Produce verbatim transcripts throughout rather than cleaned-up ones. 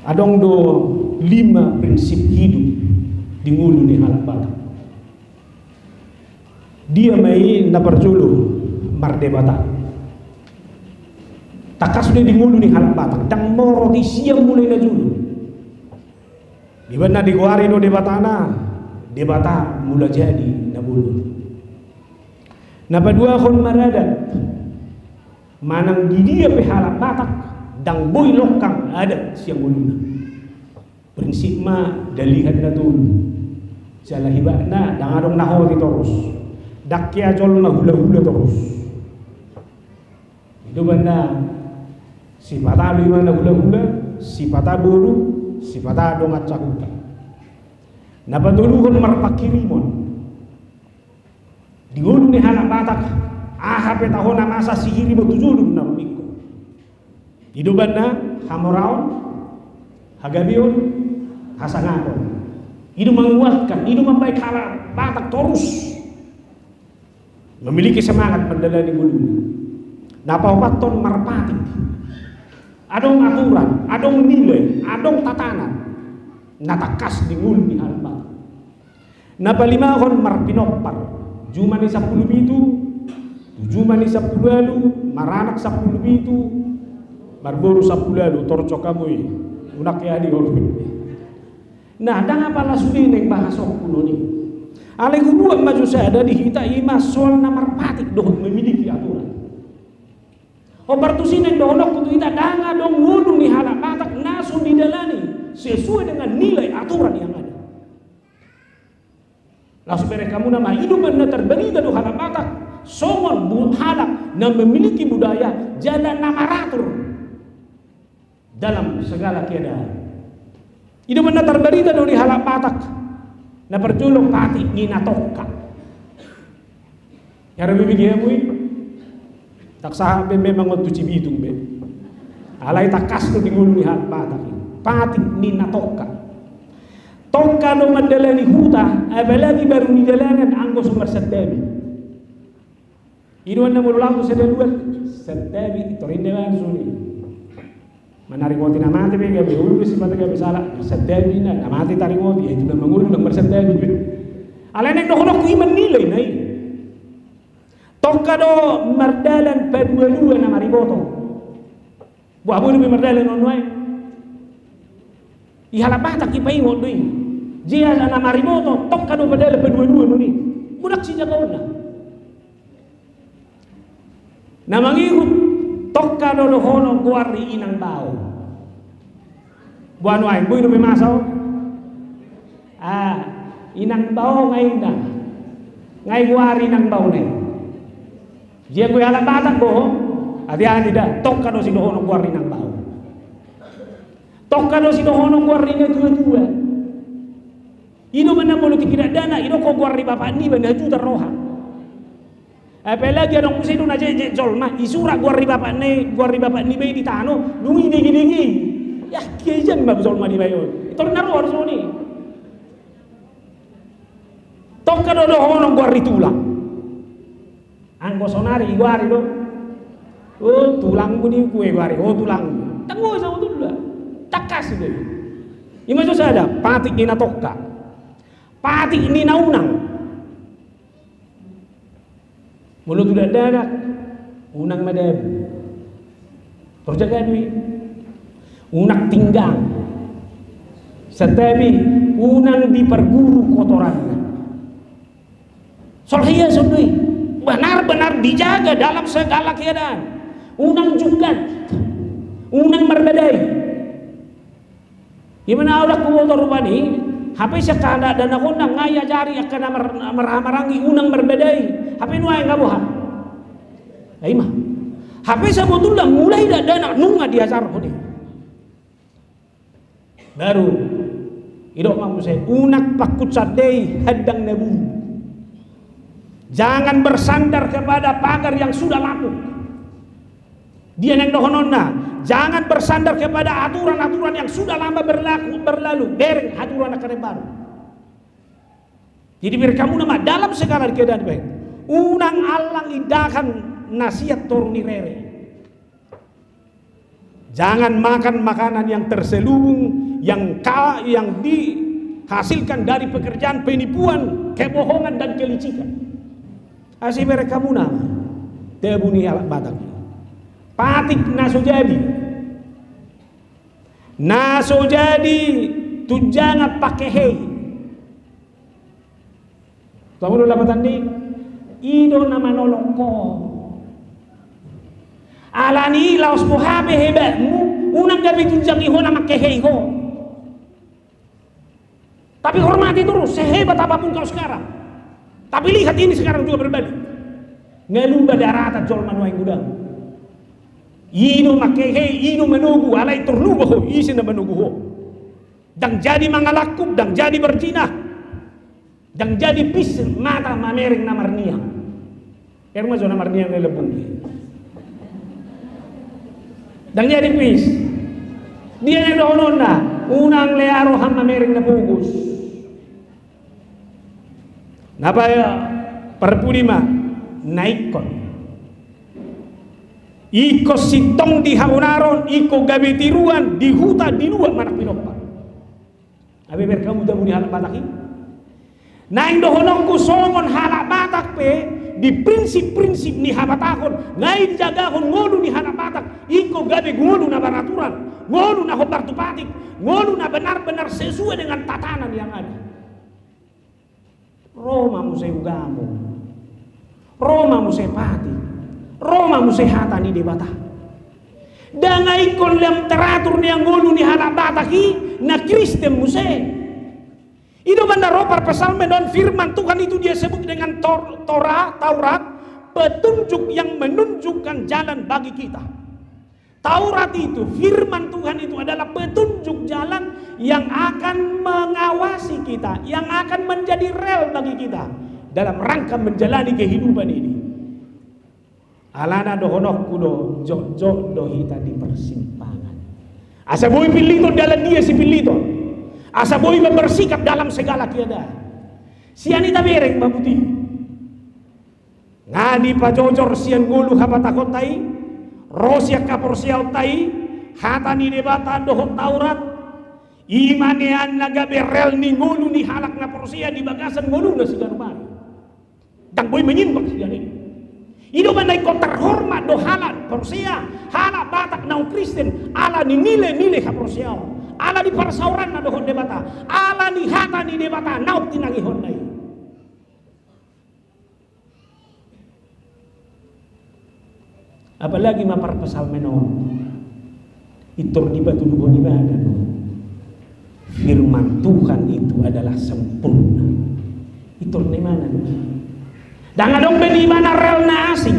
Adong do lima prinsip hidup di ngolu ni halak Batak. Dia ma i na parjolo? Mardebata. Tangkas do i di ngolu ni halak Batak, ndang morot i sian mulai na jolo. Dibahen na digoari do Debatana, Debata Mulajadi Nabolon. Na paduahon maradat. Manang di dia pe halak Batak, ndang boi longkang adat sian ngoluna. Prinsip ma dalihan na tolu. Jala hibatna ndang adong na hot i torus. Ndang hea jolma hulahula torus. I do umbahen na sipata do imana hulahula, sipata boru, sipata dongan sahuta. Na patoluhon marpanghirimon. Di ngolu ni halak Batak, aha pe taho na masa, sihiri ma tu jolo na rumingkot. I do umbahen na hamoraon, hagabeon, hasangapon. I do manguatkan, i do mambahen halak Batak torus memiliki semangat mandalani ngoluna. Na paopathon marpatik. Adong aturan, adong nilai, adong tatanan na tangkas di ngolu ni halak Batak. Na palimahon marpinompar. Juma ni sampulu pitu, tu juma ni sampulu ualu, maranak sampulu pitu, marboru sampulu ualu, torcok hamu i. Unang hea dihorhon. Nah, ndang apala sude naeng bahasonku on i. Alai hubuat ma jo sada di hita, i ma soal na marpatik dohot memiliki aturan. Hombar tusi naeng dohononku tu hita, ndang adong ngolu ni halak Batak na so didalani sesuai dengan nilai aturan yang ada. Laos bereng hamuna ma, i do umbahen na tarbarita do halak Batak songon bu-, halak na memiliki budaya jala na maratur dalam segala keadaan. I do umbahen na tarbarita do di halak Batak. Na parjolo, patik ni na tongka. Hea do be bege hamu i? Ndang sahat be memang on tu Cibitung be. Alai tangkas do di ngolu ni halak Batak i. Patik ni na tongka. Tongka do mandalani huta, apalagi baru di dalanan anggo so marsantabi. I do umbahen na molo laho tu sada luat, santabi, tor inda baen suni. Manaringoti na mate be gabe, olo do sipata gabe sala, marsantabi na, na mate taringoti, ia i tu na mangolu ndang marsantabi be. Alai naeng dohononku, i ma nilai na i. Tongka do mardalan paduadua na mariboto. Boha, boi dope mardalan on nuaeng? I halak Batak i paingot do i. Jea na mariboto, tongka do mardalan paduadua nuaeng i. Godang sijagaonna. Na mangihut, tongka do dohonon goar ni inang bao. Boha nuaeng, boi dope masa on? Ah, inang bao nunga inda. Nunga i goar inang bao na i. Jea anggo i halak Batak do, hati-hati da, tongka do sidohonon goar ni inang bao. Tongka do sidohonon goar ni natuatua. I do umbahen na molo tingki dakdanak, didok ho goar ni bapak niba, na juta roha. Apalagi adong muse do na jekjek jolma, isurat goar ni bapak ni, goar ni bapak niba i di tano, dung i degedege i. Ia, hea i jolma niba i on. Tor na roa do songon i. Tongka do dohonon goar ni tulang. Anggo saonari i goari do. O tulangku, ni kue goari, o tulangku. Ndang boi, sabotulna. Tangkas do i. I ma jo sada, patik ni na tongka. Patik ni na unang. Molo tu dakdanak, unang madabu. Tor jaga do i. Unang tinggang. Santabi, unang diparguru kotoranna. Soal hiason do i. Benar-benar dijaga dalam segala keadaan. Unang jungkat. Unang marbadai. I ma na oda huboto rupani, hape sian halak dakdanak on nunga iajari angka na mar-, marhahamaranggi unang marbadai. Hape nuaeng nga boha? Ai i ma. Hape sabotulna mulai dakdanak nunga diajarhon i. Baru, didok ma muse, unang pangkut sandei handang na buru. Jangan bersandar kepada pagar yang sudah lapuk. Dia naeng dohononna, jangan bersandar kepada aturan-aturan yang sudah lama berlaku, berlalu, bereng aturan angka na baru. Jadi bereng hamuna ma dalam segala keadaan baik. Unang allang indahan na sian toru ni rere. Jangan makan makanan yang terselubung yang ka-, yang dihasilkan dari pekerjaan penipuan, kebohongan, dan kelicikan. Asi berek hamuna ma dabu ni halak Batak. Patik na so jadi. Na so jadi tunjangan pake hei. Tahu do lapatan di? I do na manolong ho. Alani laos boha pe hebatmu, unang gabe tunjangi ho na mangkehei ho. Tapi hormati terus, sehebat apapun kau sekarang. Tapi lihat ini sekarang juga berbalik. Nga luba daratan jolma nuaeng godang. I do mangkehei, i do manogu, alai tor luba ho, ise na manogu ho. Ndang jadi mangalangkup, ndang jadi berzina. Ndang jadi pis mata mamereng na marniang. Erma jo na marniang na lebung. Ndang jadi pis. Dia na dohononna, unang lea roham mamereng na pogos. Na pa-, parpudi ma, na ingkon. Ingkon sintong di habonaron, ingkon gabe tiruan, di huta, di luat manang pinompa. Abe berkamu dabu ni halak Batak i. Naeng dohononku songon halak Batak pe di prinsip-prinsip ni habatahon, ngai dijagahon ngolu ni halak Batak, ingkon gabe ngolu na beraturan, ngolu na hombar tu patik, ngolu na benar-benar sesuai dengan tatanan yang ada. Ro ma muse ugamo. Ro ma muse patik. Ro ma muse hata ni Debata. Ndang ingkon lam teratur ni ngolu ni halak Batak i na Kristen muse. I do umbahen na ro parpsalmen on, firman Tuhan itu dia sebut dengan Tor-, Torah, Taurat, petunjuk yang menunjukkan jalan bagi kita. Taurat itu, firman Tuhan itu adalah petunjuk jalan yang akan mengawasi kita, yang akan menjadi rel bagi kita dalam rangka menjalani kehidupan ini. Alana dohononku do, jotjot do hita di persimpangan. Asa boi pilliton dalan dia sipilliton. Asa boi ma bersikap dalam segala keadaan. Sian i tabereng ma buti. Nga dipajojor sian ngolu habatahonta i, ro sian haporseaonta i, hata ni Debata dohot Taurat, i ma nian na gabe rel ni ngolu ni halak na porsea di bagasan ngoluna siganup ari. Ndang boi menyimpang sian i. I do umbahen na ingkon terhormat do halak porsea, halak Batak naung Kristen, ala ni nilai-nilai haporseaon, ala ni parsaoranna dohot Debata, ala ni hata ni Debata naung tinangihonna i. Apalagi ma parpsalmen on, pintor dipatuduhon ibana do, firman Tuhan itu adalah sempurna. Pintor na ibana do. Ndang adong be di ibana rel na asing.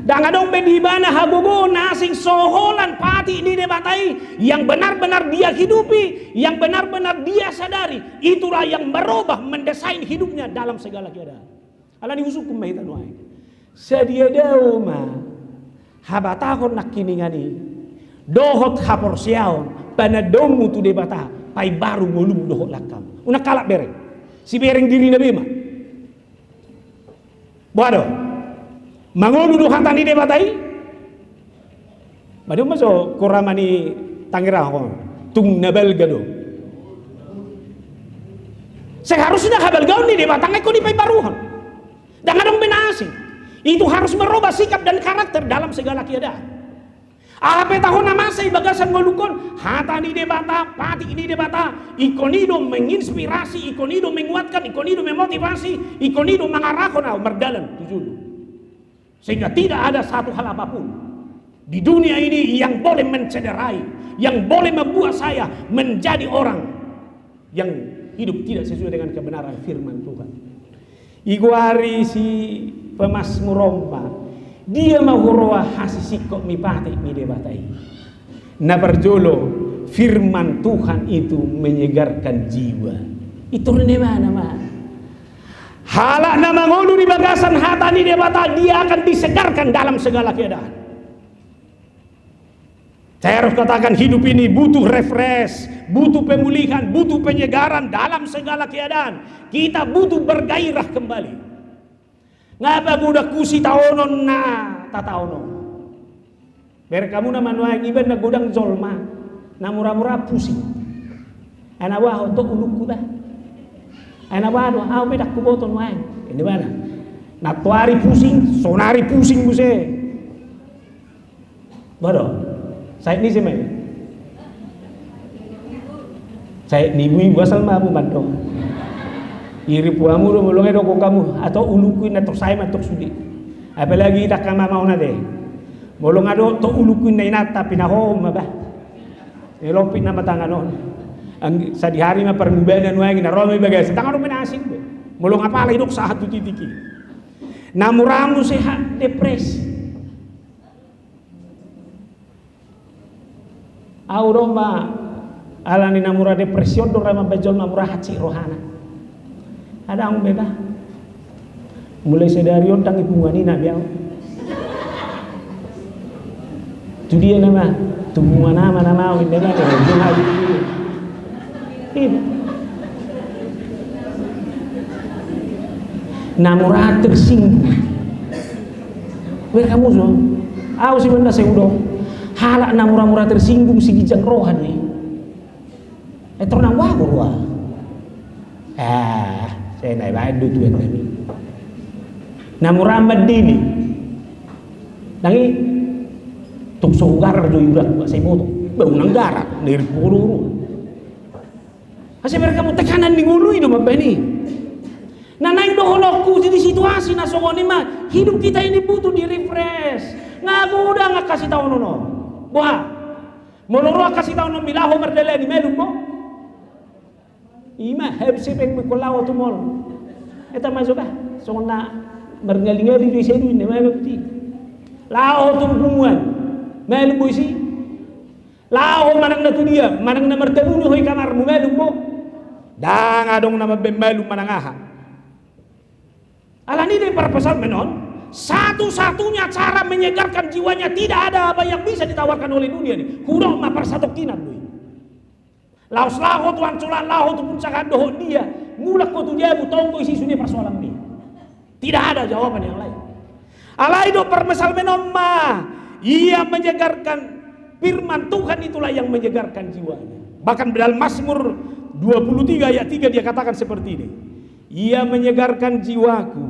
Ndang adong be di ibana hagogoon na asing, so holan patik ni Debata i yang benar-benar dia hidupi, yang benar-benar dia sadari. Itulah yang merubah, mendesain hidupnya dalam segala keadaan. Alani husungkun ma hita nuaeng. Sadia dao ma habatahon nangkiningan i dohot haporseaon, panandaonmu tu Debata, paimbaru ngolumu dohot langkam. Unang kalap bereng. Sibereng dirina be ma. Boha do? Mangolu do hata ni Debata i? Madung ma so korama ni Tangerang ho, tung na balga do. Seharusnya habalgaon ni Debata nga ingkon dipaimbaruhon. Ndang adong be na asing. Itu harus merubah sikap dan karakter dalam segala keadaan. Aha pe taho na masa i bagasan ngolungkon, hata ni Debata, patik ni Debata, ingkon i do menginspirasi, ingkon i do menguatkan, ingkon i do memotivasi, ingkon i do mangarahon au mardalan tu jolo. Sehingga tidak ada satu hal apapun di dunia ini yang boleh mencederai, yang boleh membuat saya menjadi orang yang hidup tidak sesuai dengan kebenaran firman Tuhan. Igoari si pemazmur on ma, dia ma huroha hasisingkop ni patik ni Debata i. Na parjolo, firman Tuhan itu menyegarkan jiwa. Pintor na ibana ma. Halak na mangolu di bagasan hata ni Debata, dia akan disegarkan dalam segala keadaan. Saya harus katakan, hidup ini butuh refresh, butuh pemulihan, butuh penyegaran dalam segala keadaan. Kita butuh bergairah kembali. Nga pagodangku sitaonon na tataon on. Bereng hamu na manuaeng, iba na godang jolma na mura-mura pusing. Ai na boha ho, tok ulungku bah. Ai na boha do, ahu pe ndang huboto nuaeng. Inna ibana. Nantoari pusing, sonari pusing muse. Boha do? Sahit ni ise ma i? Sahit ni ibu-ibu, asal ma hamu mandok. Iri puamu do, molo nga didok hamu, ah, tok ulungku inna, tor sae ma tok sude. Apalagi hita angka mama on ate. Molo nga didok tok ulungku inna inanta, pinahohom ma bah. Ni lompit nama tangan on. Sadihari ma parmubana nuaeng, na ro ma i bagasan tangan on pe na asing be. Molo nga pala idok sahat tu titik i. Na mura muse hak depresi. Ahu do ma, alani na mura depresi on do ra mambaen jolma mura hansit rohana. Ndang be bah. Mulai sadari on ndang di punguan i na be ahu. Tu dia nama, tu punguan ama nama ahu inna ibana. Ina. Na mura tersinggung. Wer kamu so. Ahu sebenarna sai hudok. Halak na mura-mura tersinggung siginjang roha do i. Eh, tornang wagu roha. Ah, sai na ibaen do Tuhan nami. Na mura mandele. Ndang i. Tung so hugarar do iuran, sai boto. Ba unang garar, na iri pukul. Asa ber kamu, tekanan ni ngolu i do mambaen i. Na naeng dohononku di situasi na songon i ma, hidup kita ini butuh di-refresh. Nga godang angka sitaonon on. Boha? Molo ro angka sitaonon, laho mardalani, malum bo? Ima, habis i pe ingkon laho tu mall. Eta ma jo bah, songon na marngali-ngali do i, sai duit na malum i. Laho tu punguan, malum bo isi. Laho manang na tu dia, manang na martabuni ho i kamarmu, malum bo? Ndang adong na mambaen malum manang aha. Alani i do i parpsalmen on, satu-satunya cara menyegarkan jiwanya, tidak ada apa yang bisa ditawarkan oleh dunia ini. Hudok ma, parsatongkinan do i. Laos laho tu hansolaan, laho tu punsakan dohot dia, mulak ho tu jabu, tong do isi sude parsoalanmi. Tidak ada jawaban yang lain. Alai do parpsalmen on ma, ia menyegarkan, firman Tuhan itulah yang menyegarkan jiwanya. Bahkan dalam Mazmur dua puluh tiga ayat tiga dia katakan seperti ini, "Ia menyegarkan jiwaku,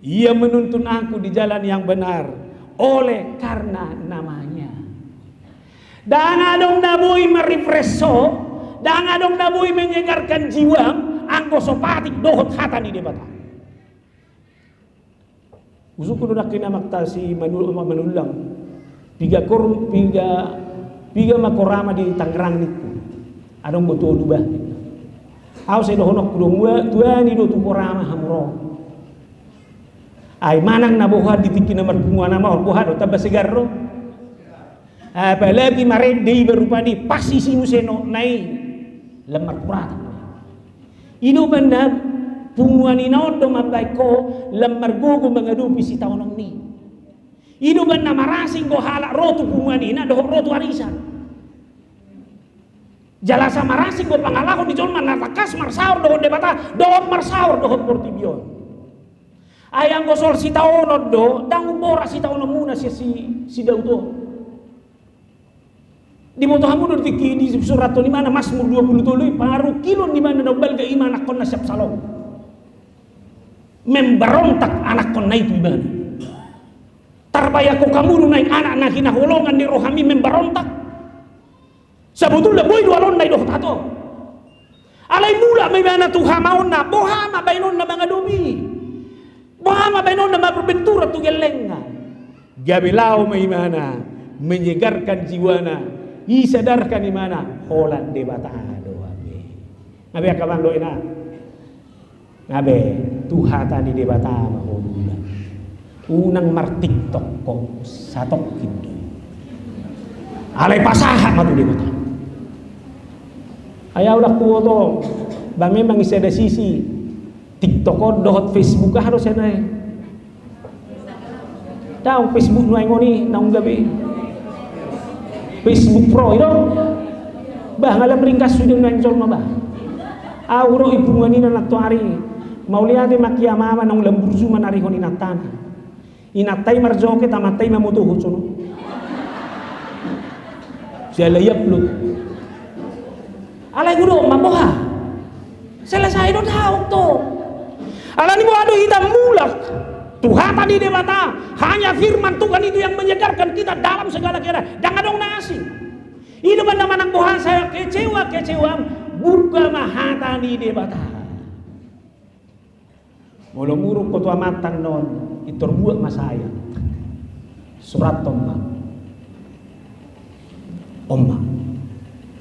ia menuntun aku di jalan yang benar oleh karena namanya." Ndang adong na boi ma-refresh ho, ndang adong na boi menyegarkan jiwam, anggo so patik dohot hata ni Debata. Husungkun do nangkin amanta si Manu-, Manullang. Piga kor-, piga, piga ma korama di Tangerang ningku. Adong do tolu bah. Ahu sai dohononku do, tua-, tuani do tu korama hamu ro. Ai manang na boha di tingki na marpunguan ama on, boha do, tamba segar do. Apalagi marende iba rupani, pas isi muse nokna i, lam marpuratan. I do umbahen na punguan ina on do mambahen ho lam margogo mangadopi sitaonon i. I do umbahen na marasing do halak ro tu punguan ina dohot ro tu arisan. Jala asa marasing do pangalaho ni jolma na tangkas marsaor dohot Debata, dohot marsaor dohot portibi on. Ai anggo soal sitaonon do, ndang umborat sitaononmuna sian si, si Daud on. Diboto hamu do di tingki i disurathon ibana Mazmur dua puluh tolu i, parungkilon ibana na umbalga i ma anakkonna si Absalom. Memberontak anakkonna i tu ibana. Tarbayangkon hamu do naeng anak na hinaholongan ni rohami memberontak? Sabotulna boi do alonna i dohot ahu. Alai mulak ma ibana tu hamaonna, boha ma baenonna mangadopi? Boha ma baenonna marbenturan tu gellengna? Gabe laho ma ibana menyegarkan jiwana, isadarkan ibana holan Debata do hape. Nga be angka amang dohot inang? Nga be, tu hata ni Debata ma ho dula. Unang mar-TikTok ho, satongkin do. Alai pasahat ma tu Debata. Ai ahu ndang huboto, ba memang i sada sisi TikTok on dohot Facebook aha do sian i? Daong Facebook nuaeng on i, naung gabe Facebook Pro i do. Bah, nga lam ringgas sude nuaeng jolma bah. Ahu ro i punguan ina nantoari. Mauliate ma angka ama-ama naung lam burju manarihon inantana. Inanta i marjoget, amanta i mamotohon sonon. Siala i upload. Alai godang ma boha? Selesai do, daong do. Alani boha do hita mulak tu hata ni Debata? Hanya firman Tuhan itu yang menyegarkan kita dalam segala keadaan. Ndang adong na asing. I do umbahen na manang boha sae kecewa, kecewa, buka ma hata ni Debata. Molo muruk ho tu amanta annon, pintor buat ma sae. Surathon ma. On ma.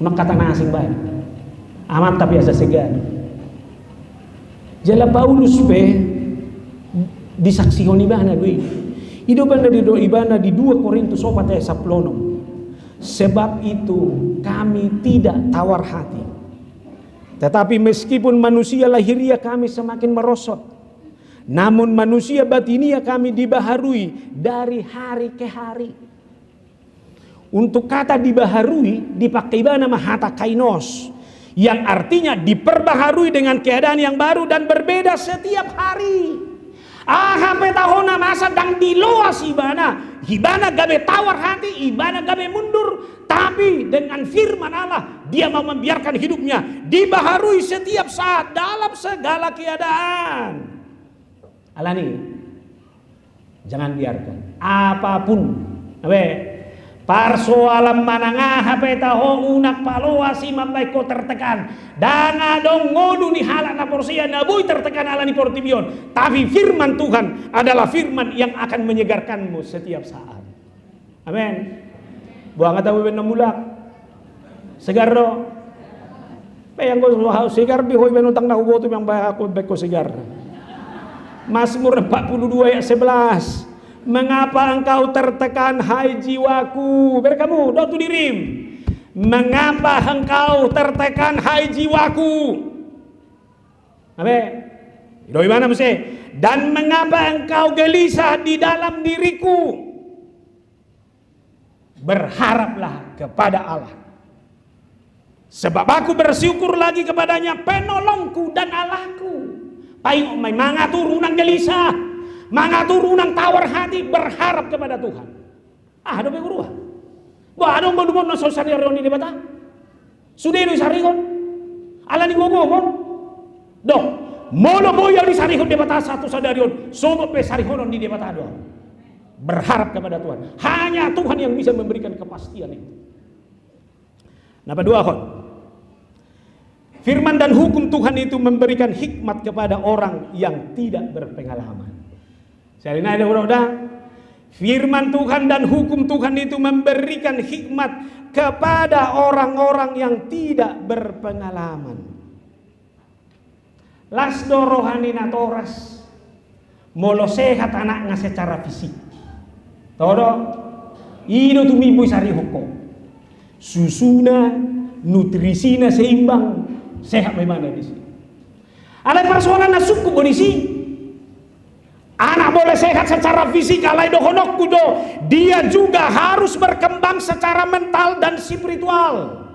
Unang hata na asing baen. Amanta pe asa segar. Jala Paulus pe disaksihon ibana do i. I do umbahen na didok ibana di dua Korintus opat ayat sampulu onom. Sebab itu kami tidak tawar hati. Tetapi meskipun manusia lahiriah kami semakin merosot, namun manusia batiniah kami dibaharui dari hari ke hari. Untuk kata dibaharui, dipake ibana ma hata kainos, yang artinya diperbaharui dengan keadaan yang baru dan berbeda setiap hari. Aha pe taho na masa ndang diloas ibana, ibana gabe tawar hati, ibana gabe mundur, tapi dengan firman Allah, dia mau membiarkan hidupnya dibaharui setiap saat dalam segala keadaan. Alani, jangan biarkan apapun, abe, parsoalan manang aha pe taho, unang paloas i mambahen ho tertekan. Ndang adong ngolu ni halak na porsea na boi tertekan ala ni portibi on. Tapi firman Tuhan adalah firman yang akan menyegarkanmu setiap saat. Amin. Boha, nga tabo baen na mulak? Segar do? Pe anggo so hau segar di ho, baen utang na huboto, baen baen ho segar. Mazmur empat puluh dua ayat sebelas. Mengapa engkau tertekan, hai jiwaku? Berek hamu, dok tu dirim. Mengapa engkau tertekan, hai jiwaku? Abe, didok ibana muse. Dan mengapa engkau gelisah di dalam diriku? Berharaplah kepada Allah. Sebab aku bersyukur lagi kepada-Nya, penolongku dan Allahku. Paingot ma i, mangatur unang gelisah, mangatur unang tawar hati, berharap kepada Tuhan. Aha dope, guru? Boha, adong do ngolumon na so disarihon ni Debata? Sude do disarihon? Ala ni gogomon? Dok, molo boi ahu disarihon Debata sahat tu sadari on, sogot pe sarihonon ni Debata do ahu. Berharap kepada Tuhan. Hanya Tuhan yang bisa memberikan kepastian itu. Na paduahon, firman dan hukum Tuhan itu memberikan hikmat kepada orang yang tidak berpengalaman. Sahali nai do, hudok da. Firman Tuhan dan hukum Tuhan itu memberikan hikmat kepada orang-orang yang tidak berpengalaman. Las do roha ni natoras molo sehat anakna secara fisik. Toho do? I do tumimbo disarihon ho. Susuna, nutrisina seimbang, sehat ma ibana disi. Alai parsoalanna, sungkun do disi. Anak boleh sehat secara fisik, alai dohononku do, dia juga harus berkembang secara mental dan spiritual.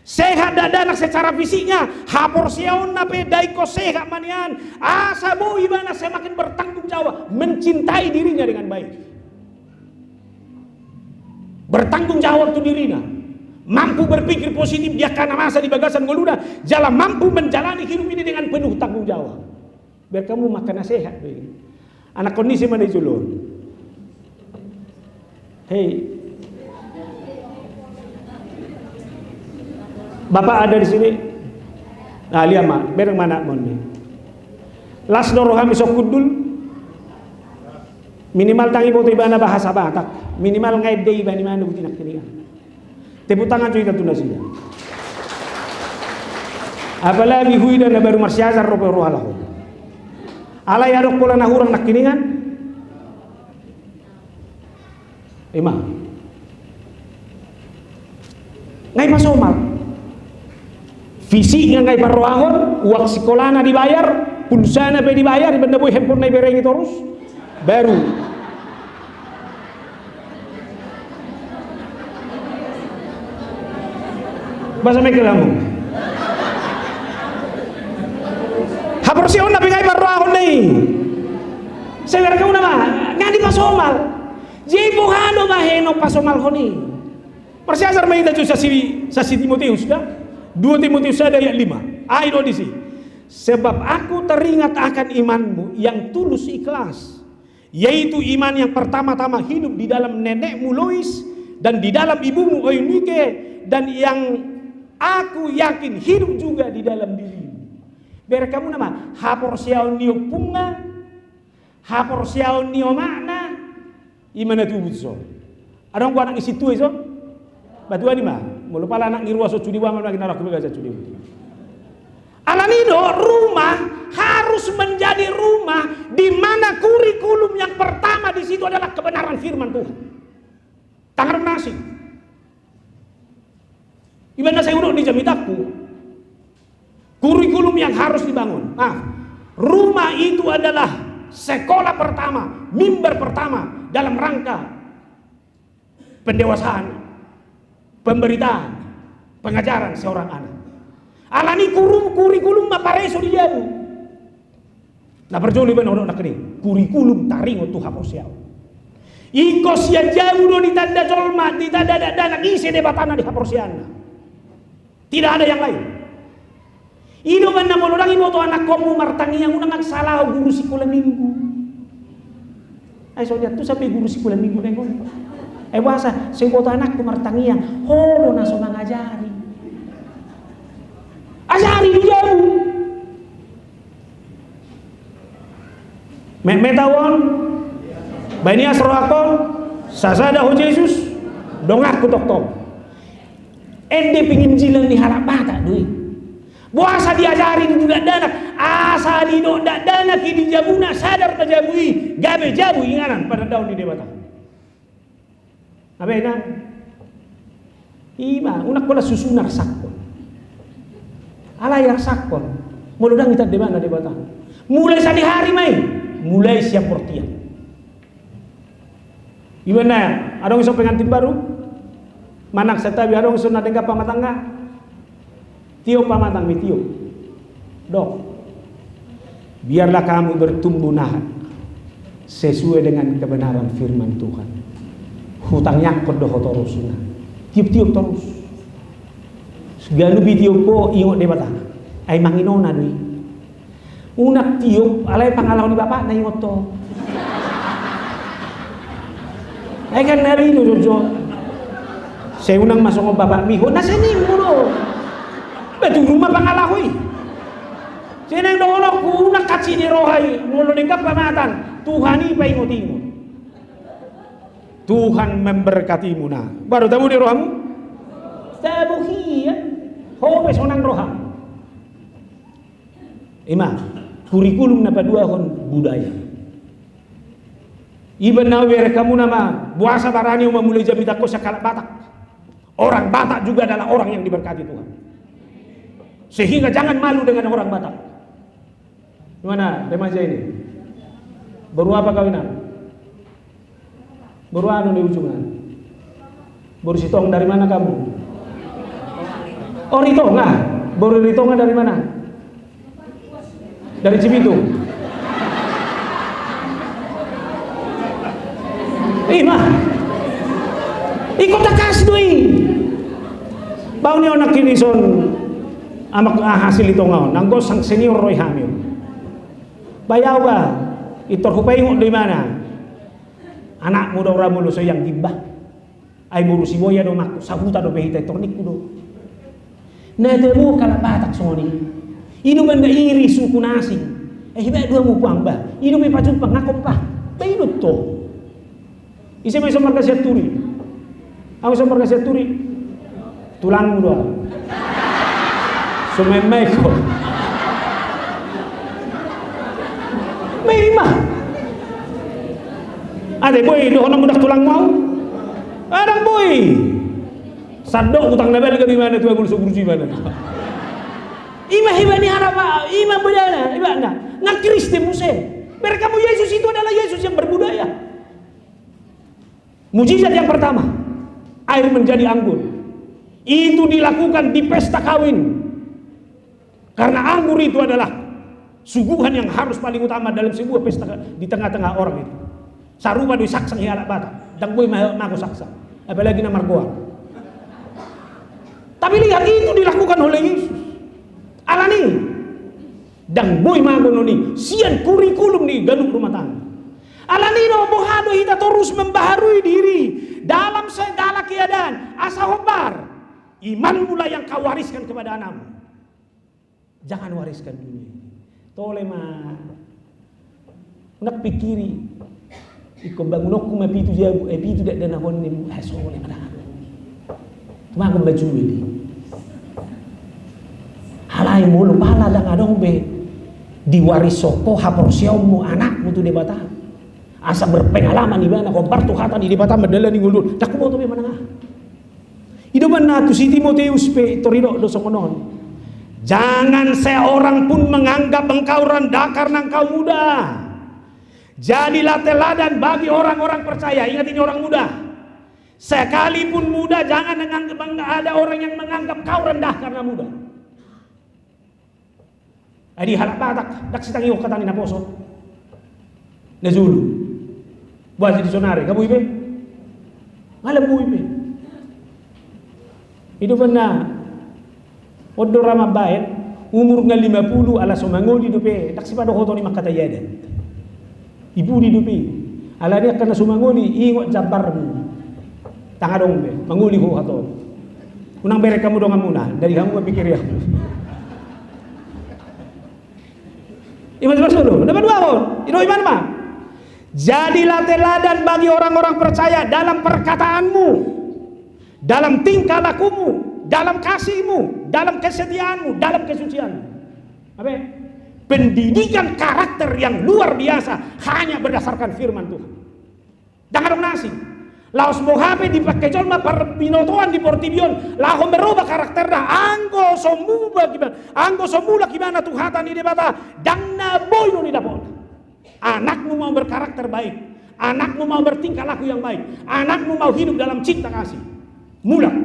Sehat dakdanak secara fisiknya, haporseaonna pe daingkon sehat ma nian, asa boi ibana semakin bertanggung jawab, mencintai dirinya dengan baik. Bertanggung jawab tu dirina, mampu berpikir positif di angka na masa di bagasan ngoluna, jala mampu menjalani hidup ini dengan penuh tanggung jawab. Berek hamu, angka na sehat do i. Anakkon ni si ma na i jolo on. Hei. Bapak ada di sini? Nah, lihat ma, bereng ma anakmu on. Las do rohami sungkun, Dul. Minimal ndang diboto ibana bahasa Batak. Minimal nga ende iba, minimal na buti nangkiningan. Tepuk tangan jo hita tu nasida. Apalagi huida na baru marsiajar dope ro halak on. Alai adong pola na hurang nangkiningan. Ima. Nga dipasomal. Fisikna nga diparrohahon, uang sikolana dibayar, pulsana pe dibayar, ibana boi handphone na diberengi torus. Baru. Boasa mengkel hamu? Haporseaonna pe nga diparrohahon i. Sai bereng hamu nama, nga dipasomal. Jadi boha do bahenon pasomalhon i? Marsiajar ma hita jo sasi, sasi Timoteus da. Dua Timotius sada ayat lima. Ai do disi. Sebab aku teringat akan imanmu yang tulus ikhlas, yaitu iman yang pertama-tama hidup di dalam nenekmu Lois dan di dalam ibumu Eunike, dan yang aku yakin hidup juga di dalam dirimu. Bereng hamu nama, haporseaon ni ompungna, haporseaon ni omakna, ima na tubu tu son. Adong do anak ni sintua i son? Batuan i ma. Molo pala anak ni rua son sude, boha ma lagi na rok tu bagasan sude. Alani do rumah harus menjadi rumah di mana kurikulum yang pertama di situ adalah kebenaran firman Tuhan. Tangan na asing. Iba na sai hudok di jamitangku. Kurikulum yang harus dibangun. Nah, rumah itu adalah sekolah pertama, mimbar pertama dalam rangka pendewasaan, pemberitaan, pengajaran seorang anak. Alani kurum-, kurikulum ma pareso di jabu. Na parjolo iba na hudok nangkin i, kurikulum taringot tu haporseaon. Ingkon sian jabu do ditanda jolma, ditanda dakdanak ise Debatana di haporseaonna. Tidak ada yang lain. I do umbahen na molo ndang iboto anakkonmu martangiang, unang salaho guru sikola minggu. Ai so diantusan be guru sikola minggu na ingkon. Ai boasa, so iboto anakku martangiang, ho do na so mangajari. Ajari di jabu. Metmet ahu on, baen ias rohangkon, sasada ho Jesus, donganku tongtong. Ende penginjilan ni halak Batak do i. Boasa diajari di dakdanak, asa didok dakdanak i di jabuna, sadar ma jabu i, gabe jabu inganan padandaon ni Debata. Abe na, ima, unang holan susu na arsangkon. Alai arsangkon, molo ndang itanda ibana Debata. Mulai sadihari ma i, mulai sian bortian. Iba na, adong ison pengantin baru, manang santabi adong ison na denggan pamatangna. Tiop pamatang ni tiop. Dok. Biarlah kamu bertumbuh, Nak, sesuai dengan kebenaran firman Tuhan. Hutangiangkon do ho torus, Nak. Tiop-tiop torus. Ganup i tiop ho, ingot Debata. Ai manginona do i. Unang tiop, alai pangalaho ni bapakna ingot ho. Ai kan nari do jojo. Sai unang ma songon bapakmi ho, na sai nimmu do. Ba turun ma pangalaho i. Sai naeng dohononku, unang hansit ni roha i, molo denggan pamatang, Tuhan i paingot-ingot. Tuhan memberkatimu, Nak. Baru tabo di rohamu? Tabo hian. Ho pe sonang roham. Ima, kurikulum na paduahon budaya. Iba na, bereng hamu nama, boasa barani ho mamulai jamitangkon sian halak Batak. Orang Batak juga adalah orang yang diberkati Tuhan. Sehingga jangan malu dengan orang Batak. Di mana remaja ini? Boru apa kau, Inang? Boru anu di ujung, ah. Boru Sitong, dari mana kamu? Oh, Ritonga. Boru Ritonga dari mana? Dari Cibitung. Ima. Ingkon tangkas do i. Baen ni ahu nangkin ison, amak, ah, hasil Ritonga on. Anggo sang senior ro i hami on. Baen ahu ba, intor hupaingot do ibana. Anakmu do ra molo so ianggi ba. Ai boru Siboya do omakku, sahuta dope hita, intor ningku do. Na tabo halak Batak songon i. I do umbahen na iri suku na asing. Eh, iba do hamu puang ba. I do pe pajumpang, ngakon ba. Ba i do tong. Ise ma ison marga Sianturi? Ahu ison marga Sianturi. Tulangmu do ahu. So maen-maen ho. Ima. Ate boi dohononmu ndang tulangmu ahu? Ndang boi. Sandok utang na balga do ibana tu ahu molo so burju ibana. Ima hiba ni halak, ima budayana, ibana. Nang Kristen muse. Bereng hamu, Yesus itu adalah Yesus yang berbudaya. Mujizat yang pertama, air menjadi anggur. Itu dilakukan di pesta kawin. Karena anggur itu adalah suguhan yang harus paling utama dalam sebuah pesta di tengah-tengah orang itu. Sarupa do i saksang, halak Batak ndang boi ma-, mago saksang. Apalagi na margoar. Tapi lihat, itu dilakukan oleh Yesus. Alani i, ndang boi mago noni sian kurikulum ni ganup rumah tangga. Alani i do, boha do hita torus membaharui diri dalam segala keadaan, asa hombar imanmu lah yang kau wariskan kepada anakmu. Jangan wariskan dunia ini. Tole ma. Unang pikiri, ingkon bangunonku ma pitu jabu, eh, pitu dakdanak on, eh, so, tole ma, ndang adong. Tumagon ma jumili. Alai molo pala ndang adong be diwarishon ho haporseaonmu, anakmu tu Debata, asa berpengalaman ibana hombar tu hata ni Debata mandalani ngolu on, ndang huboto be manang aha. I do umbahen na tu si Timoteus pe tor didok do songon on: Jangan seorang pun menganggap engkau rendah karena engkau muda. Jadilah teladan bagi orang-orang percaya. Ingat, ini orang muda. Sekalipun muda, jangan menganggap, ada orang yang menganggap kau rendah karena muda. Ai di halak Batak, ndang sitangihon hata ni naposo. Najolo. Boasa di sonari, nga boi be? Nga boi be. I do umbahen na, on do ra mambahen, umur nga lima pulu ala so mangoli dope, ndang sipadohoton i mangkatai adat. I pudi dope. Alani angka na so mangoli, ingot jambarmu. Ndang adong be, mangoli ho hatop. Unang bereng hamu donganmuna, dari hamu ma pikiri hamu. Ima tu pasulu, na paduahon, i do ima ma. Jadilah teladan bagi orang-orang percaya dalam perkataanmu, dalam tingkah lakumu, dalam kasihmu, dalam kesetiaanmu, dalam kesucianmu. Apa? Pendidikan karakter yang luar biasa hanya berdasarkan firman Tuhan. Ndang adong na asing. Laos boha pe dipangke jolma parbinotoan di portibi on, laho merubah karakterna, anggo so mubah ibana, anggo so mulak ibana tu hata ni Debata, ndang na boi do didapotna. Anakmu mau berkarakter baik, anakmu mau bertingkah laku yang baik, anakmu mau hidup dalam cinta kasih, mulak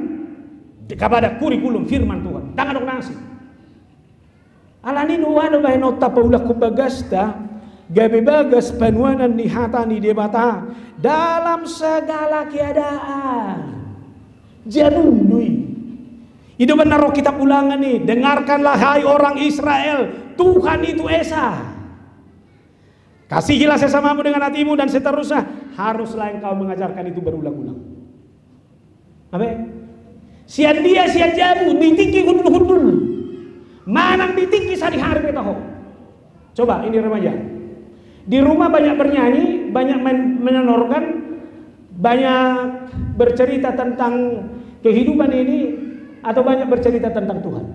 kepada kurikulum firman Tuhan. Ndang adong na asing. Alani i do, boha do bahenonta paulakhon bagasta gabe bagas panuanan ni hata ni Debata dalam segala keadaan. Janun do i. I do umbahen na ro kitab Ulangan i: Dengarkanlah, hai orang Israel, Tuhan itu Esa. Kasihilah sesamamu dengan hatimu, dan seterusnya. Haruslah engkau mengajarkan itu berulang-ulang. Apa? Sian dia, sian jabu, di tingki hundul-hundul, manang di tingki sadihari pe taho. Coba ini remaja. Di rumah banyak bernyanyi, banyak main, main organ, banyak bercerita tentang kehidupan ini, atau banyak bercerita tentang Tuhan?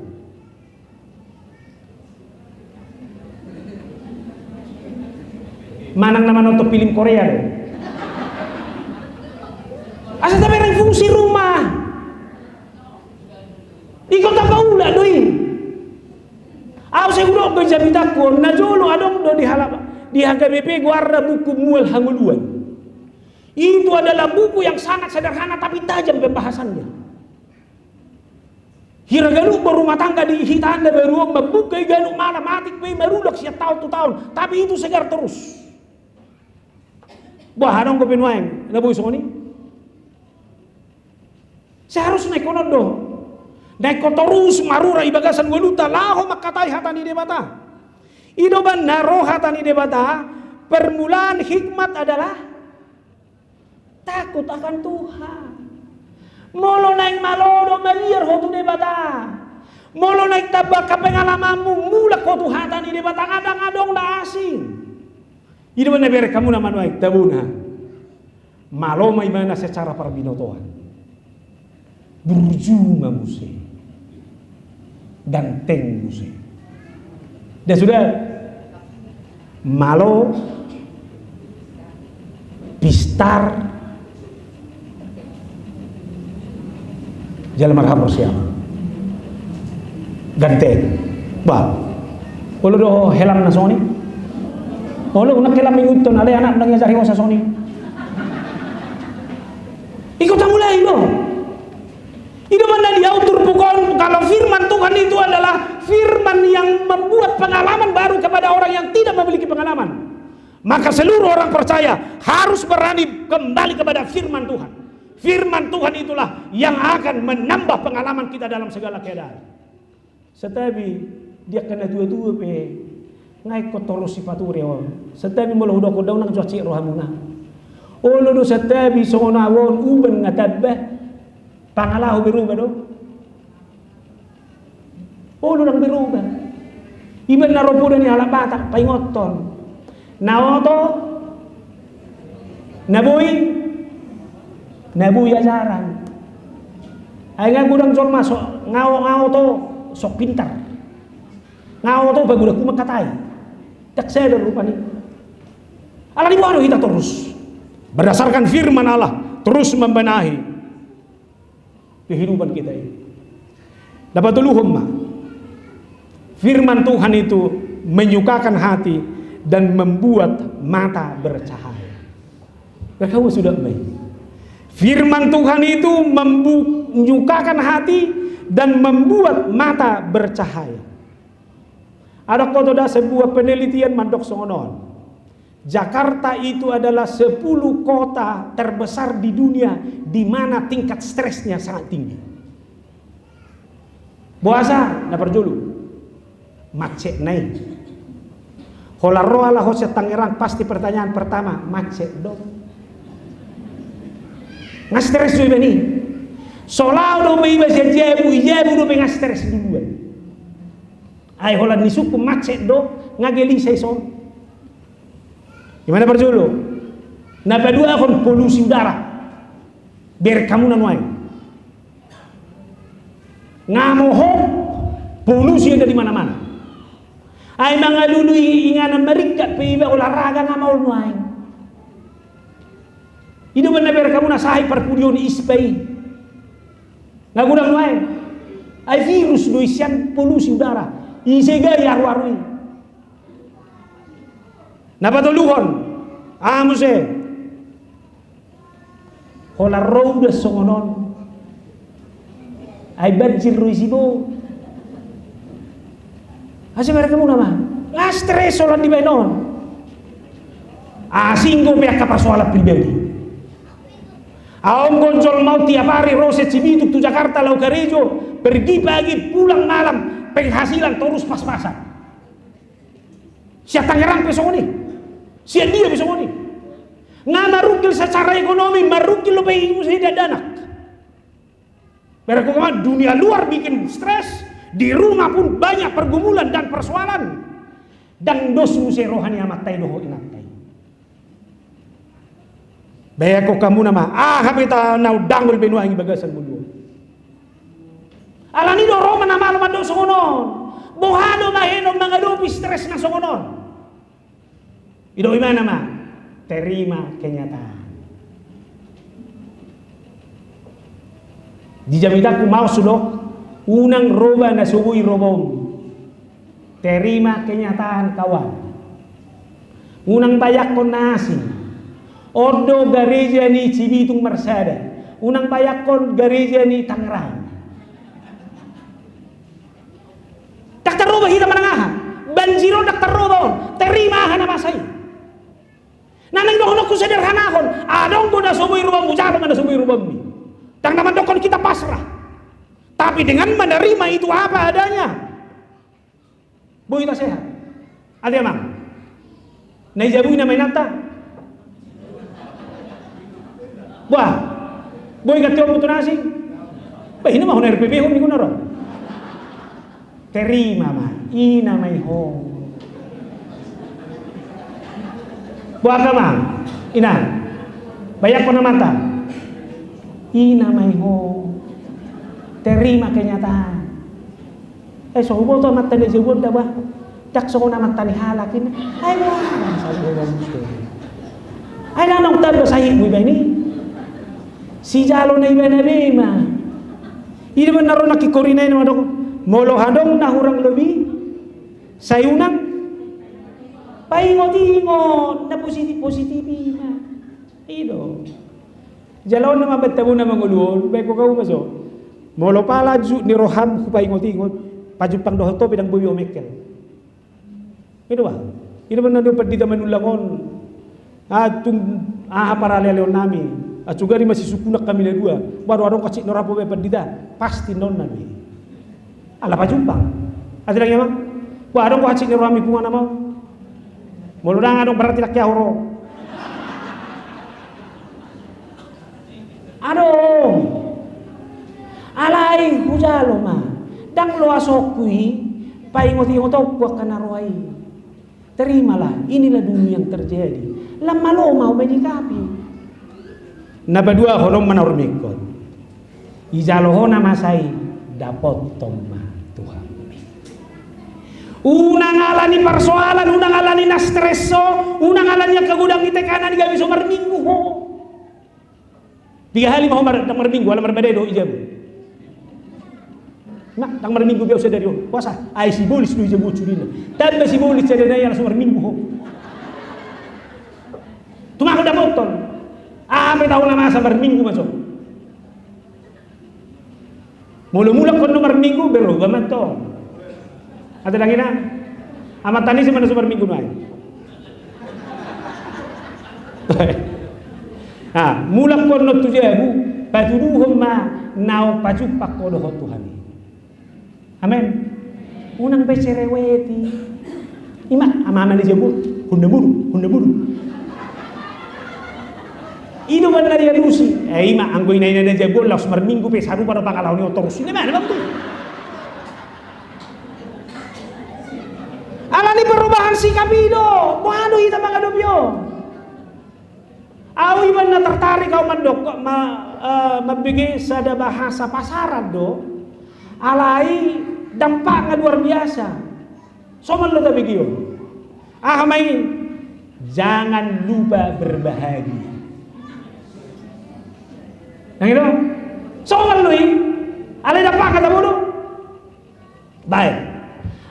Manang na manonton film Korea do. Asa tabereng fungsi rumah. Ingkon tapaulak do i. Au sai hudok do i jabitanku, najolo adong do di halak, di H K B P goarna buku Mual Hangoluan. Itu adalah buku yang sangat sederhana tapi tajam pembahasannya. Hira ganup berumah tangga di hita anda baru on, mambuka i ganup malam, atik pe i marulak sian taon tu taon, tapi itu segar terus. Bah, adong dope nuaeng na boi songon i? Seharusna ingkon on do. Na ingkon torus marura i bagasan ngolunta laho mangkatai hata ni Debata. I do umbahen na ro hata ni Debata, permulaan hikmat adalah takut akan Tuhan. Molo naeng malo do maliar ho tu Debata, molo naeng tamba angka pengalamanmu mulak ho tu hata ni Debata, nga adong na asing. I do umbahen na bereng hamu na manuaeng, tabona. Malo ma ibana secara parbinotoan. Burju ma muse. Ganteng muse. Dah sudah. Malo, pistar, jala marhaporseaon. Ganteng. Bah. Olo do helam na songon i? Olo, unang helam inguthon, alai anak ndang iajari ho sasongon i. Ingkon tamulai do. I do umbahen na di au turpuk on, kalau firman Tuhan itu adalah firman yang membuat pengalaman baru kepada orang yang tidak memiliki pengalaman. Maka seluruh orang percaya harus berani kembali kepada firman Tuhan. Firman Tuhan itulah yang akan menambah pengalaman kita dalam segala keadaan. Santabi, di angka na tua-tua pe, nga ingkon torus sipature on. Santabi molo hudok on, ndang unang jo hansit rohamuna. Olo do santabi songon ahu on, uban nga tamba, pangalaho berubah do. Olo ndang berubah. Iba na ro poda ni halak Batak, paingothon. Na oto, na boi, na boi ajaran. Ai nga godang jolma so, nga o-, nga oto, sok pintar. Nga oto, pagodangku mangkatai. Ndang sadar rupani. Alani boha do hita torus. Berdasarkan firman Allah, terus membenahi kehidupan kita ini. Na patoluhon ma, firman Tuhan itu menyukakan hati dan membuat mata bercahaya. Berkamu sudah mai. Firman Tuhan itu membu-, menyukakan hati dan membuat mata bercahaya. Adong do da sebuah penelitian mandok songon on. Jakarta itu adalah sepuluh kota terbesar di dunia di mana tingkat stresnya sangat tinggi. Boasa? Na parjolo, macet nai. Holan ro halak on sian Tangerang, pasti pertanyaan pertama, macet do. Nga stres do iba ni. So lao dope iba sian jabu, i jabu dope nga stres duluan. Ai holan nisungkun macet do, nga gelisah ison. Ima na parjolo. Na paduahon polusi udara. Bereng hamu na nuaeng. Nga mohop, polusi ada di mana-mana. Ai mangalului inganan maringkat pe iba olahraga nga maol nuaeng. I do umbahen na bereng hamu na sahit parpudi on, ispa i. Nga godang nuaeng. Ai virus do i sian polusi udara. Ise gabe aru-aru i. Na patoluhon, aha muse? Holan ro udan songon on. Ai banjir do isi bo. Asa bereng hamu nama. Nga stres holan dibaen on. Asing do pe angka persoalan pribadi. Adong do jolma on tiap ari ro sian Cibitung tu Jakarta laho karejo, pergi pagi pulang malam, penghasilan torus pas-pasan. Sian Tangerang pe songon i. Sian dia pe songon i. Nga marungkil secara ekonomi, marungkil dope i muse dakdanak. Bereng hamu, dunia luar bikin stres, di rumah pun banyak pergumulan dan persoalan. Ndang dos muse roha ni amanta i dohot inanta i. Bereng hamu nama, aha pe na undangol be nuaeng i bagasan molo. Alani do ro ma na malo mandok songon on. Boha do bahenon mangadopi stres na songon on? I do ima nama, terima kenyataan. Di jamitangku maos do, unang roba na so boi robaonmi. Terima kenyataan, kawan. Unang bayangkon na asing. On do gareja ni Cibitung marsada. Unang bayangkon gareja ni Tangerang. Ndang tarroba hita manang aha. Banjir on ndang tarroba on. Terima aha na masa i. Na naeng dohononku sederhanahon. Adong do na so boi robaonmu, jalo ma na so boi robaonmi. Ndang na mandokkon hita pasrah. Tapi dengan menerima itu apa adanya. Boi hita sehat. Ate amang. Na i jabu i nama inanta. Bah. Boi ganti on mutu na asing. Bah, i nama hon R P P hon, ninna ro. Terima ma. I nama i ho. Bah, amang. Inang. Bayangkon amanta. I nama i ho. Terima kenyataan. Eh, so huboto amanta na i jabu on da bah. Ndang songon amanta ni halak i. Ai bah. Ai na naung tamba sahitmu iba i. Sijalo na ibana be ma. I do umbahen na ro nangkin korinai na mandok. Molo adong na hurang lobi. Sai unang. Paingot-ingot. Na positif-positif i ma. I do. Jala on nama baen hamu na mangolu on, baen hamu ma so. Molo pala jut ni roham hupaingot-ingot, pajumpang dohot ho pe ndang boi ho mengkel. I do bah. I do umbahen na didok pandita Manullang on. Ah, tung, aha paralealeon nami. Acu gari masisungkunan hami na dua. Ba adong hansit ni roham be pandita? Pasti nonna be. Ala pajumpang. Ate dang i amang? Ba adong hansit ni roham punguan na mau? Molo dang adong berarti laki ahu ro. Adong. Alai hujalo ma. Dang loasonku i paingot-ingotonku angka na roa i. Terimalah, inilah dulu yang terjadi. Lam malo ma au menyikapi. Na paduahon on ma na hurmingkot. Ijalo ho na masa i, dapothon ma Tuhanmi. Unang ala ni persoalan, unang ala ni na stres ho, unang ala ni angka godang ni tekanan i gabe so marminggu ho. Piga hali ma ho mar-, dang marminggu, ala marbadai do i jabu. Ima, dang marminggu be au sadari on. Boasa? Ai sibolis do i jabu on sude na. Tamba sibolis sada nai ala so marminggu ho. Tumagon dapothon. Aha pe tahu na masa marminggu ma so. Molo mulak ho na marminggu, berubah ma antong. Ate dang i na? Amanta ni si mana so marminggu nuaeng. Ah, mulak ho na tu jabu, patuduhon ma naung pajumpang ho dohot Tuhan i. Amen. Unang be cereweti. Ima, ama-ama ni jabu, hunda mulu, hunda mulu. I do umbahen na dialusi. Eh, ima, anggo ina-ina na jabu, laos marminggu pe sarupa do pangalaho ni on torus. Ina mana, Bang, tu? Ala ni perubahan sikap i do, boha do hita mangadopi on? Au iba na tertarik au mandok, ma-, eh, mambege sada bahasa pasaran do, alai dampakna luar biasa. Somal do tabege on. Aha ma i? Jangan lupa berbahagia. Nang i do? Somal do i. Alai dampakna tabo do. Baik.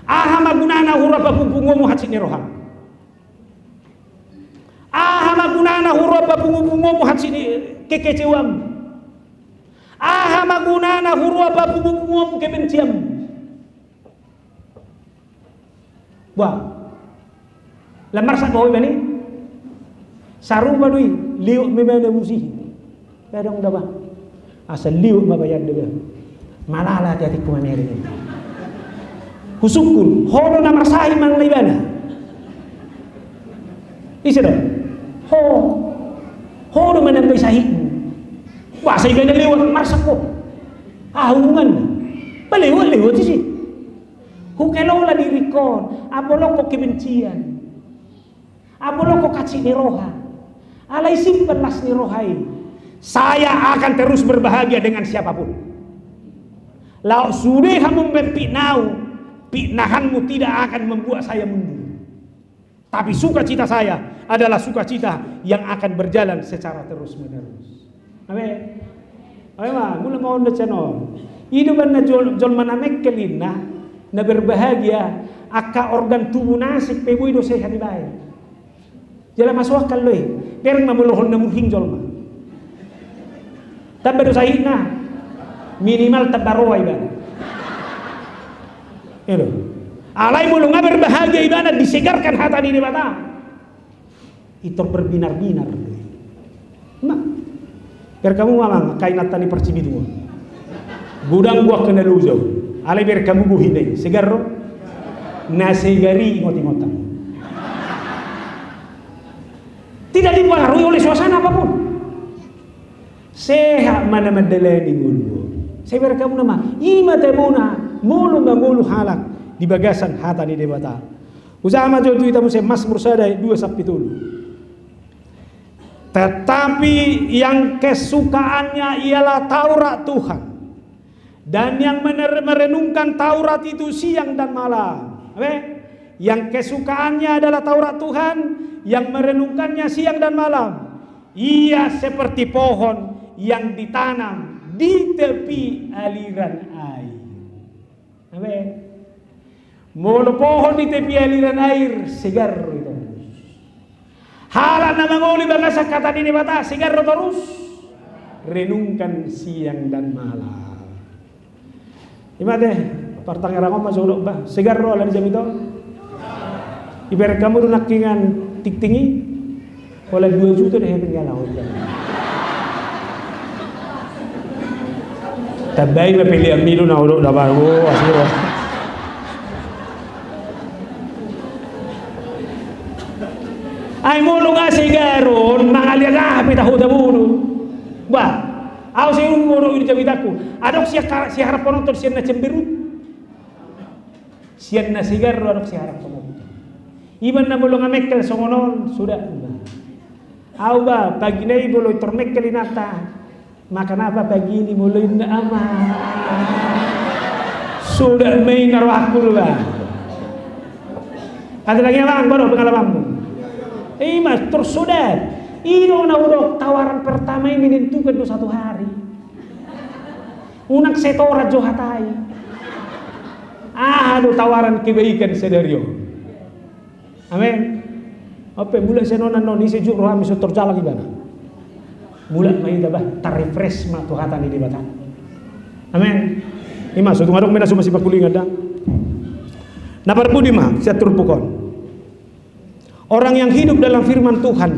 Aha ma gunana huroha papungupunguonmu hansit ni roham? Aha ma gunana huroha papungupunguonmu hansit ni kekecewam? Aha ma gunana huroha papungupunguonmu kebenciam? Bah. Lam marsak ho iba ni? Sarupa do i, liwat memana musi. Ba dong da ba. Asa liwat ma bayan da ba. Malala hati-hatiku mamereng. Husungkun, ho do na marsahi manang na ibana? Ise do? Ho. Ho do manambai sahitmu. Boasa ibana liwat marsak ho? Aha hubunganna? Ba liwat, liwat isi. Hukelola diringkon, ambolongkon kebencian. Ambolongkon hansit ni roha. Alai simpan las ni roha i. Saya akan terus berbahagia dengan siapapun. Laos sude hamu memfitnah au, fitnahanmu tidak akan membuat saya mundur. Tapi sukacita saya adalah sukacita yang akan berjalan secara terus-menerus. Amen. Amen, ma, mula ma on da cano. I do umbahen na jol-, jolma na mengkel inna, na berbahagia, angka organ tubuh na asing pe boi do sehat dibaen. Jala masuk akal do i. Bereng ma molo hon na murhing jolma. Tamba do sahitna. Minimal tamba roha ibana. Elo. Alai molo nga berbahagia ibana disegarkan hata ni Debata. Itor berbinar-binar do i. Ima. Bereng hamu ma amang, angka inanta ni Parcibitung on. Godang do angka na loja. Alai bereng hamu bohi na i. Segar do? Na segar i ingot-ingotan. Tidak dipengaruhi oleh suasana apapun. Sehat ma na mandalani ngolu. Sai bereng hamu nama. Ima tabona molo mangolu halak di bagasan hata ni Debata. Hujaha ma jo tu hita muse Mazmur sada ayat dua sampe tolu. Tetapi yang kesukaannya ialah Taurat Tuhan, dan yang mener-, merenungkan Taurat itu siang dan malam. Ape? Yang kesukaannya adalah Taurat Tuhan, yang merenungkannya siang dan malam. Ia seperti pohon yang ditanam di tepi aliran air. Ape? Molo pohon di tepi aliran air, segar do i torus. Halak na mangolu di bagasan hata ni Debata, segar do torus. Renungkan siang dan malam. Ima te, partangerang on ma jolo ba, segar do ala ni jamita on. Ibereng hamu do nangkiningan tingting i, pola dua juta do hepeng jala on. Baik ma pelean mi do na odok da baru asiro. Ai molo nga segaron mangaliat aha pe tahu tabodo. Bah, au se ungo do ini jabitakku. Adok sian siharap penonton sian na cemberut. Sian na segar do adok siharap penonton. Iban na molo nga mekkel songon on sudah. Au ba pagi na i molo tor mekkel inanta. Makan apa pagi ini molo inna ama. Sudah main naruh aku lu ba. Ada lagi abang baru pengalamanmu. Ima tersudah. Ino na udok tawaran pertama ini menentukan do satu hari. Unang setoran jo hatai. Aha do tawaran kebaikan sedari on. Amen. Ope mulak senonan non ise juro ami so terjalang ibana. Mulak ma ita bah tarrefresh ma tu hata ni Debata. Amen. Ima so tumadok mena so masih pakulingan da. Na parpudi ma siat turpukon. Orang yang hidup dalam firman Tuhan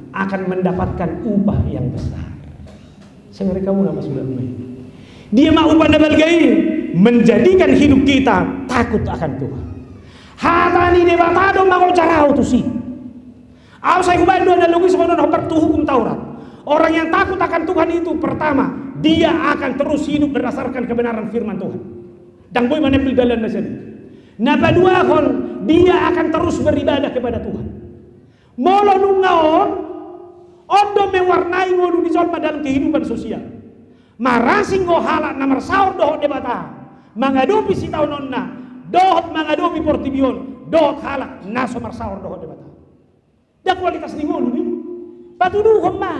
akan mendapatkan upah yang besar. Sengari kamu nama sudah main. Dia mau pada balgai menjadikan hidup kita takut akan Tuhan. Hata ni Debata do mangojar au tusi. Au sai hubaen do ada logis mana na hombar tu hukum Taurat. Orang yang takut akan Tuhan itu pertama dia akan terus hidup berdasarkan kebenaran firman Tuhan. Dang boi manempel dalan na seni. Na paduahon dia akan terus beribadah kepada Tuhan. Molo nunga on on do mewarnai ngolu ni jolma dalam kehidupan sosial. Marasing do halak na marsaor dohot Debata mangadopi sitaononna dohot mangadopi portibi on dohot halak na so marsaor dohot Debata. Da kualitas ni ngolu ni patuduhon ma.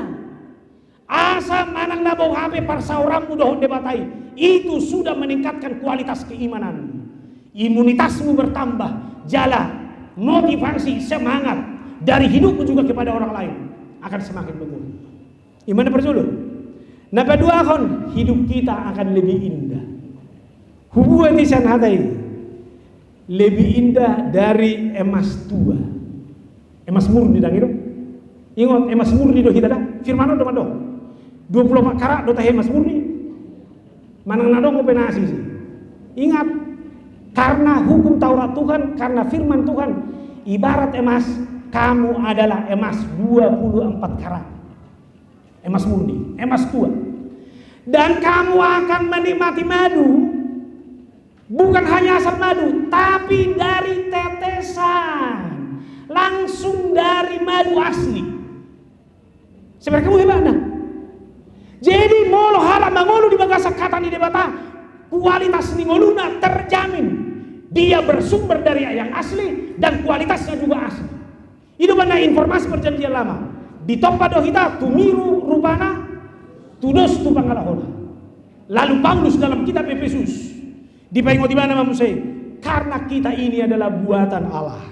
Asa manang na bau hape parsaoranmu dohot Debata i itu sudah meningkatkan kualitas keimanan. Imunitasmu bertambah jala motivasi semangat dari hidupmu juga kepada orang lain akan semakin menguat. Imana perjolo. Na paduahon hidup kita akan lebih indah. Hubuat i sian hata i lebih indah dari emas tua. Emas murni dang i do. Ingot emas murni do hita da. Firman on do mandok dua puluh empat karat do tahe emas murni. Manang na dong ope nasi sih. Ingat karena hukum Taurat Tuhan karena firman Tuhan ibarat emas kamu adalah emas dua puluh empat karat. Emas murni, emas tua. Dan kamu akan menikmati madu bukan hanya asam madu, tapi dari tetesan langsung dari madu asli. Sebenarnya kamu hebat nah. Jadi molo halak mangolu di bagasan kata ni Debata, kualitas ni ngoluna terjamin. Dia bersumber dari yang asli dan kualitasnya juga asli. I do umbahen na informasi perjanjian lama. Ditompa do hita tumiru rupana tudos tu pangalahona. Lalu Paulus dalam kitab Efesus dipaingot ibana ma muse karena kita ini adalah buatan Allah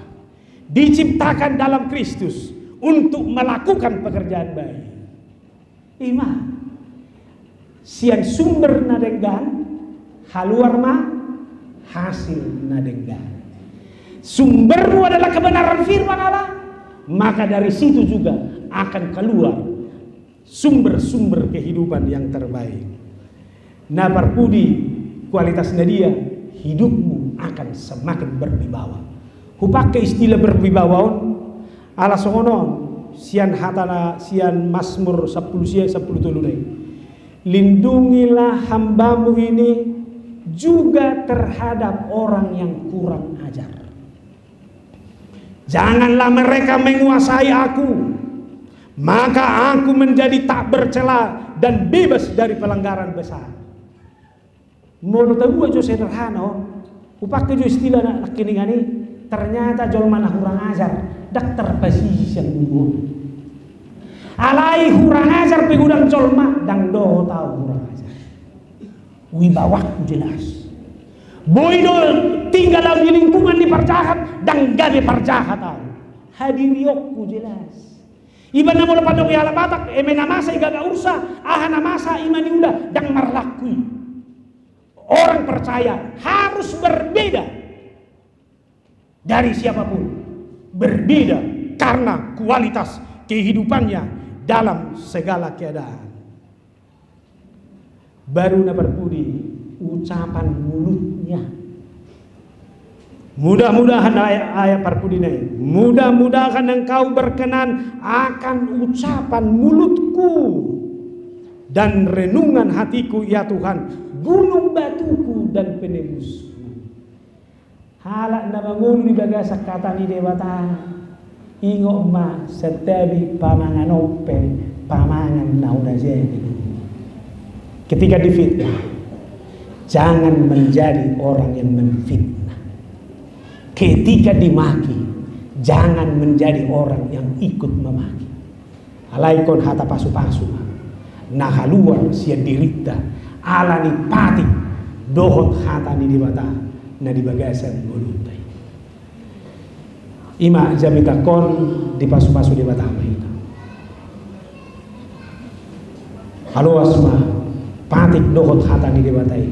diciptakan dalam Kristus untuk melakukan pekerjaan baik. Ima sian sumber na denggan haluar ma hasil na denggan. Sumbermu adalah kebenaran firman Allah, maka dari situ juga akan keluar sumber-sumber kehidupan yang terbaik. Na parpudi kualitas na dia hidupmu akan semakin berwibawa. Hupake istilah berwibawa on ala songon on sian hata na sian Mazmur sampulu sia sampulu tolu na i. Lindungilah hambamu ini juga terhadap orang yang kurang ajar. Janganlah mereka menguasai aku, maka aku menjadi tak bercela dan bebas dari pelanggaran besar. Molo tabuat jo sederhana on, hupake jo istilah na nangkiningan i, ternyata jolma na hurang ajar dang tarpasisi sian ngolu on. Alai hurang ajar pe godang jolma dang dohot au hurang ajar. Wibawangku jelas. Boi do tinggal au di lingkungan ni parjahat dang gabe parjahat au. Hadirionku jelas. Iba na molo pandok i halak Batak eme na masa i gaga ursa, aha na masa i ma niula dang marlaku i. Orang percaya harus berbeda dari siapapun, berbeda karena kualitas kehidupannya dalam segala keadaan. Baru na parpudi ucapan mulutnya. Mudah-mudahan, ayat, ayat parpudi na i, mudah-mudahan engkau berkenan akan ucapan mulutku dan renungan hatiku, ya Tuhan, gunung batuku dan penebusku. Halak na mangolu di bagasan hata ni Debata, ingot ma, santabi pamangan on pe pamangan na unajadi. Ketika difitnah, jangan menjadi orang yang menfitnah. Ketika dimaki, jangan menjadi orang yang ikut memaki. Alai ingkon hata pasu-pasu ma na haluar sian dirinta, ala ni patik dohot hata ni Debata na di bagasan ngolunta i. I ma jamitangkon, dipasu-pasu Debata ma hita. Haloas ma patik dohot hata ni Debata i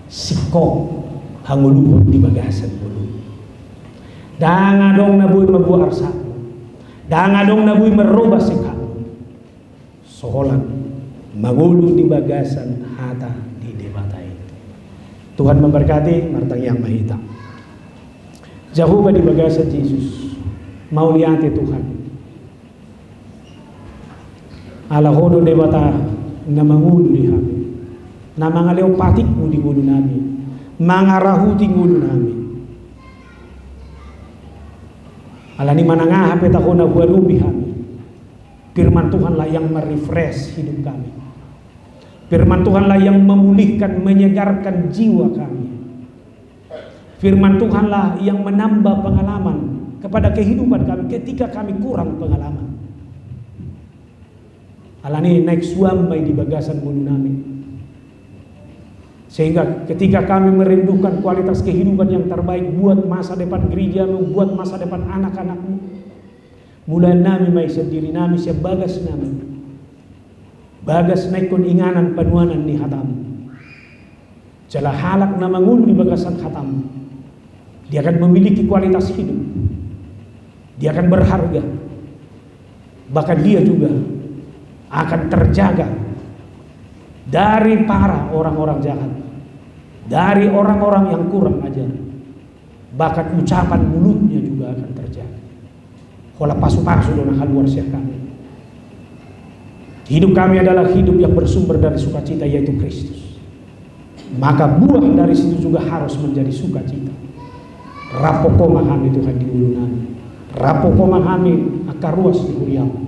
singkop hangoluhon di bagasan ngolu. Ndang adong na boi mamboan arsakmu. Ndang adong na boi marroba singkapmu. So holan mangolu di bagasan hata ni Debata i. Tuhan memberkati, martangiang ma hita. Jahowa, di bagasan Jesus, mauliate Tuhan. Ala Ho do Debata na mangolu di hami, na mangalehon patik-Mu di ngolunami, mangarahuti ngolunami. Ala ni manang aha pe tahe na huadopi hami, firman Tuhanlah yang merefresh hidup kami. Firman Tuhanlah yang memulihkan, menyegarkan jiwa kami. Firman Tuhanlah yang menambah pengalaman kepada kehidupan kami ketika kami kurang pengalaman. Ala ni i naeng suan ma i di bagasan ngolunami. Sehingga ketika kami merindukan kualitas kehidupan yang terbaik buat masa depan gereja-Mu, buat masa depan anak-anak-Mu, mulaannami ma i sian dirinami, sian bagasnami. Bagas na ingkon inganan panuanan ni hata-Mu. Jala halak na mangolu di bagasan hata-Mu, dia akan memiliki kualitas hidup. Dia akan berharga. Bahkan dia juga akan terjaga dari para orang-orang jahat, dari orang-orang yang kurang ajar. Bahkan ucapan mulutnya juga akan terjaga. Holan pasu-pasu do na haluar sian hami. Hidup kami adalah hidup yang bersumber dari sukacita, yaitu Kristus. Maka buah dari situ juga harus menjadi sukacita. Rampok Ho ma hami, Tuhan, di ngolunami. Rampok Ho ma hami angka ruas ni huria-Mu.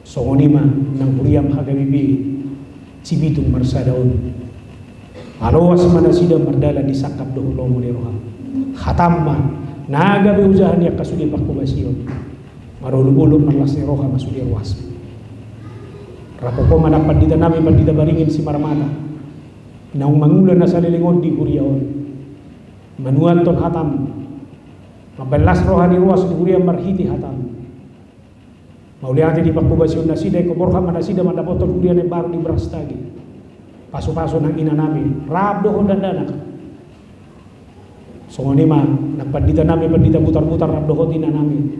Songon i ma nang huria-Mu HKBP Cibitung Marsada on. Paloas ma nasida mardalan di sangkap dohot lomo ni roha-Mu. Hata-Mu ma na gabe ojahan ni angka sude panghobasion. Marolopolop ma las ni roha, ma sude ruas-Mu. Rampok Ho ma nang panditanami, Pandita Baringin Simarmata, naung mangula na saleleng on di huria on, manuathon hata-Mu. Mambahen las roha ni ruas ni huria marhite hata-Mu. Mauliate di panghobasion nasida, ingkon borhat ma nasida mandapothon huria na imbaru di Brastagi. Pasu-pasu nang inanami rap dohot dakdanak. Songon i ma nang panditanami, Pandita Butarbutar, rap dohot inanami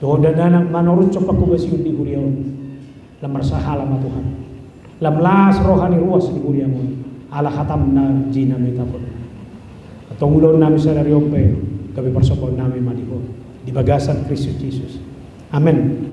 dohot dakdanak, manoruthon panghobasion di huria on. Lam marsahala ma, Tuhan. Lam las roha ni ruas ni huria-Mu ala hata-Mu na jinamitan on. Antong ulaonnami sadari on pe gabe parsombaonnami ma di Ho, di bagasan Kristus Jesus. Amen.